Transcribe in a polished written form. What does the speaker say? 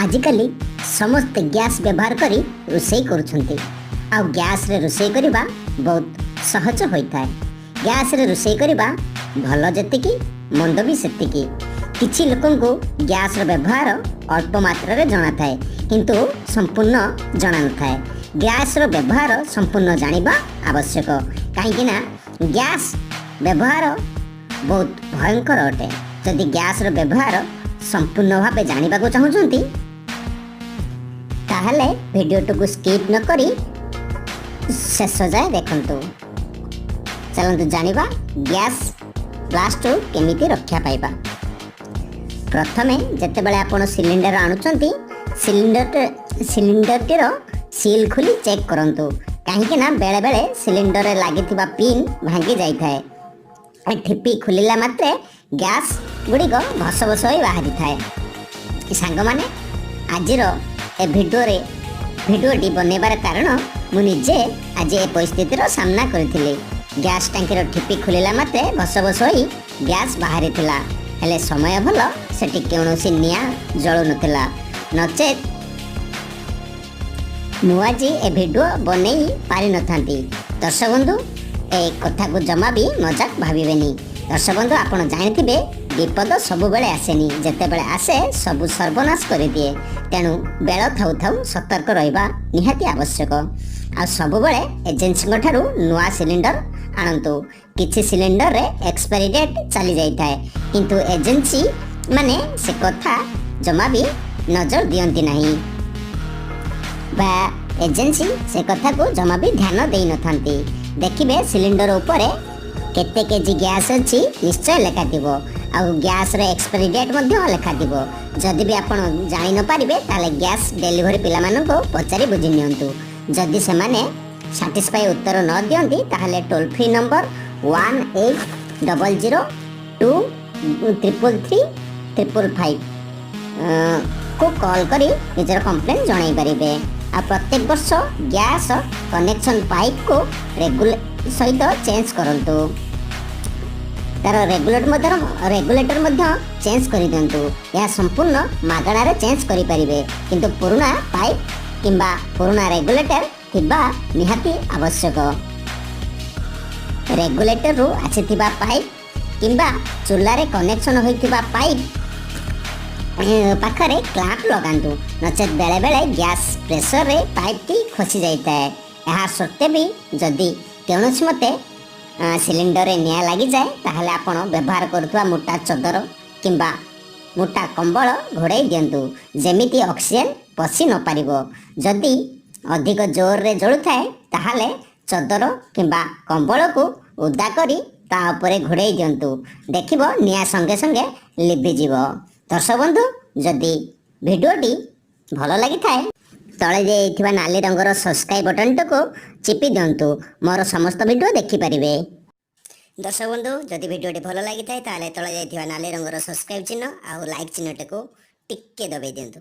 ଆଜିକାଲି ସମସ୍ତେ ଗ୍ୟାସ୍ ବ୍ୟବହାର କରି ରୋଷେଇ କରୁଛନ୍ତି। ଆଉ ଗ୍ୟାସ୍ରେ ରୋଷେଇ କରିବା ବହୁତ ସହଜ ହୋଇଥାଏ। ଗ୍ୟାସ୍ରେ ରୋଷେଇ କରିବା ଭଲ ଯେତିକି, ମନ୍ଦ ବି ସେତିକି। କିଛି ଲୋକଙ୍କୁ ଗ୍ୟାସ୍ର ବ୍ୟବହାର ଅଳ୍ପ ମାତ୍ରାରେ ଜଣାଥାଏ, କିନ୍ତୁ ସମ୍ପୂର୍ଣ୍ଣ ଜଣା ନଥାଏ। ଗ୍ୟାସ୍ର ବ୍ୟବହାର ସମ୍ପୂର୍ଣ୍ଣ ଜାଣିବା ଆବଶ୍ୟକ, କାହିଁକିନା ଗ୍ୟାସ୍ ବ୍ୟବହାର ବହୁତ ଭୟଙ୍କର ଅଟେ। ଯଦି ଗ୍ୟାସ୍ର ବ୍ୟବହାର ସମ୍ପୂର୍ଣ୍ଣ ଭାବେ ଜାଣିବାକୁ ଚାହୁଁଛନ୍ତି, ତାହେଲେ ଭିଡ଼ିଓଟିକୁ ସ୍କିପ୍ ନ କରି ଶେଷ ଯାଏ ଦେଖନ୍ତୁ। ଚାଲନ୍ତୁ ଜାଣିବା ଗ୍ୟାସ୍ ବ୍ଲାଷ୍ଟରୁ କେମିତି ରକ୍ଷା ପାଇବା। ପ୍ରଥମେ ଯେତେବେଳେ ଆପଣ ସିଲିଣ୍ଡର ଆଣୁଛନ୍ତି, ସିଲିଣ୍ଡରଟିର ସିଲ୍ ଖୋଲି ଚେକ୍ କରନ୍ତୁ, କାହିଁକି ନା ବେଳେବେଳେ ସିଲିଣ୍ଡରରେ ଲାଗିଥିବା ପିନ୍ ଭାଙ୍ଗି ଯାଇଥାଏ। ଠିପି ଖୋଲିଲା ମାତ୍ରେ ଗ୍ୟାସ୍ ଗୁଡ଼ିକ ଭସ ଭସ ହୋଇ ବାହାରିଥାଏ। ସାଙ୍ଗମାନେ, ଆଜିର ଏ ଭିଡ଼ିଓଟି ବନେଇବାର କାରଣ ମୁଁ ନିଜେ ଆଜି ଏ ପରିସ୍ଥିତିର ସାମ୍ନା କରିଥିଲି। ଗ୍ୟାସ୍ ଟାଙ୍କିର ଠିପି ଖୋଲିଲା ମାତ୍ରେ ଭସ ଭସ ହୋଇ ଗ୍ୟାସ୍ ବାହାରିଥିଲା। ହେଲେ ସମୟ ଭଲ, ସେଠି କୌଣସି ନିଆଁ ଜଳୁନଥିଲା। ନଚେତ୍ ମୁଁ ଆଜି ଏ ଭିଡ଼ିଓ ବନେଇ ପାରିନଥାନ୍ତି। ଦର୍ଶକ ବନ୍ଧୁ, ଏ କଥାକୁ ଜମା ବି ମଜାକ ଭାବିବେନି। ଦର୍ଶକ ବନ୍ଧୁ, ଆପଣ ଜାଣିଥିବେ, ବିପଦ ସବୁବେଳେ ଆସେନି। ଯେତେବେଳେ ଆସେ, ସବୁ ସର୍ବନାଶ କରିଦିଏ। ତେଣୁ ବେଳ ଥାଉ ଥାଉ ସତର୍କ ରହିବା ନିହାତି ଆବଶ୍ୟକ। ଆଉ ସବୁବେଳେ ଏଜେନ୍ସିଙ୍କ ଠାରୁ ନୂଆ ସିଲିଣ୍ଡର ଆଣନ୍ତୁ। କିଛି ସିଲିଣ୍ଡରରେ ଏକ୍ସପାୟରି ଡେଟ୍ ଚାଲି ଯାଇଥାଏ, କିନ୍ତୁ ଏଜେନ୍ସି ମାନେ ସେ କଥା ଜମା ବି ନଜର ଦିଅନ୍ତି ନାହିଁ ବା ଏଜେନ୍ସି ସେ କଥାକୁ ଜମା ବି ଧ୍ୟାନ ଦେଇନଥାନ୍ତି। ଦେଖିବେ, ସିଲିଣ୍ଡର ଉପରେ କେତେ କେଜି ଗ୍ୟାସ୍ ଅଛି ନିଶ୍ଚୟ ଲେଖାଥିବ ଆଉ ଗ୍ୟାସ୍ର ଏକ୍ସପାୟରି ଡେଟ୍ ମଧ୍ୟ ଲେଖାଥିବ। ଯଦି ବି ଆପଣ ଜାଣି ନପାରିବେ, ତାହେଲେ ଗ୍ୟାସ୍ ଡେଲିଭରି ପିଲାମାନଙ୍କୁ ପଚାରି ବୁଝି ନିଅନ୍ତୁ। ଯଦି ସେମାନେ ସାଟିସ୍ଫାଇ ଉତ୍ତର ନ ଦିଅନ୍ତି, ତାହେଲେ toll free number 1800 2 333 555 କୁ କଲ୍ କରି ନିଜର କମ୍ପ୍ଲେନ୍ ଜଣାଇ ପାରିବେ। ଆଉ ପ୍ରତ୍ୟେକ ବର୍ଷ ଗ୍ୟାସ୍ କନେକ୍ସନ୍ ପାଇପ୍କୁ ରେଗୁଲେଟର ସହିତ ଚେଞ୍ଜ କରନ୍ତୁ। ତାର ରେଗୁଲେଟର ମଧ୍ୟ ଚେଞ୍ଜ କରିଦିଅନ୍ତୁ। ଏହା ସମ୍ପୂର୍ଣ୍ଣ ମାଗଣାରେ ଚେଞ୍ଜ କରିପାରିବେ, କିନ୍ତୁ ପୁରୁଣା ପାଇପ୍ କିମ୍ବା ପୁରୁଣା ରେଗୁଲେଟର ଥିବା ନିହାତି ଆବଶ୍ୟକ। ରେଗୁଲେଟରରୁ ଆସିଥିବା ପାଇପ୍ କିମ୍ବା ଚୁଲାରେ କନେକ୍ସନ୍ ହୋଇଥିବା ପାଇପ୍ ପାଖରେ କ୍ଲାମ୍ପ ଲଗାନ୍ତୁ। ନଚେତ୍ ବେଳେବେଳେ ଗ୍ୟାସ୍ ପ୍ରେସରରେ ପାଇପ୍ଟି ଖସି ଯାଇଥାଏ। ଏହା ସତ୍ତ୍ୱେ ବି ଯଦି କୌଣସି ମତେ ସିଲିଣ୍ଡରରେ ନିଆଁ ଲାଗିଯାଏ, ତାହେଲେ ଆପଣ ବ୍ୟବହାର କରୁଥିବା ମୋଟା ଚଦର କିମ୍ବା ମୋଟା କମ୍ବଳ ଘୋଡ଼ାଇ ଦିଅନ୍ତୁ, ଯେମିତି ଅକ୍ସିଜେନ୍ ପଶି ନପାରିବ। ଯଦି ଅଧିକ ଜୋରରେ ଜଳୁଥାଏ, ତାହେଲେ ଚଦର କିମ୍ବା କମ୍ବଳକୁ ଓଦା କରି ତା ଉପରେ ଘୋଡ଼ାଇ ଦିଅନ୍ତୁ। ଦେଖିବ, ନିଆଁ ସଙ୍ଗେ ସଙ୍ଗେ ଲିଭିଯିବ। ଦର୍ଶକ ବନ୍ଧୁ, ଯଦି ଭିଡ଼ିଓଟି ଭଲ ଲାଗିଥାଏ, ତଳେ ଦେଇଥିବା ନାଲି ରଙ୍ଗର ସବସ୍କ୍ରାଇବ୍ ବଟନଟିକୁ ଚିପି ଦିଅନ୍ତୁ। ମୋର ସମସ୍ତ ଭିଡ଼ିଓ ଦେଖିପାରିବେ। ଦର୍ଶକ ବନ୍ଧୁ, ଯଦି ଭିଡ଼ିଓଟି ଭଲ ଲାଗିଥାଏ, ତାହେଲେ ତଳେ ଯାଇଥିବା ନାଲି ରଙ୍ଗର ସବସ୍କ୍ରାଇବ୍ ଚିହ୍ନ ଆଉ ଲାଇକ୍ ଚିହ୍ନଟିକୁ ଟିକେ ଦବାଇ ଦିଅନ୍ତୁ।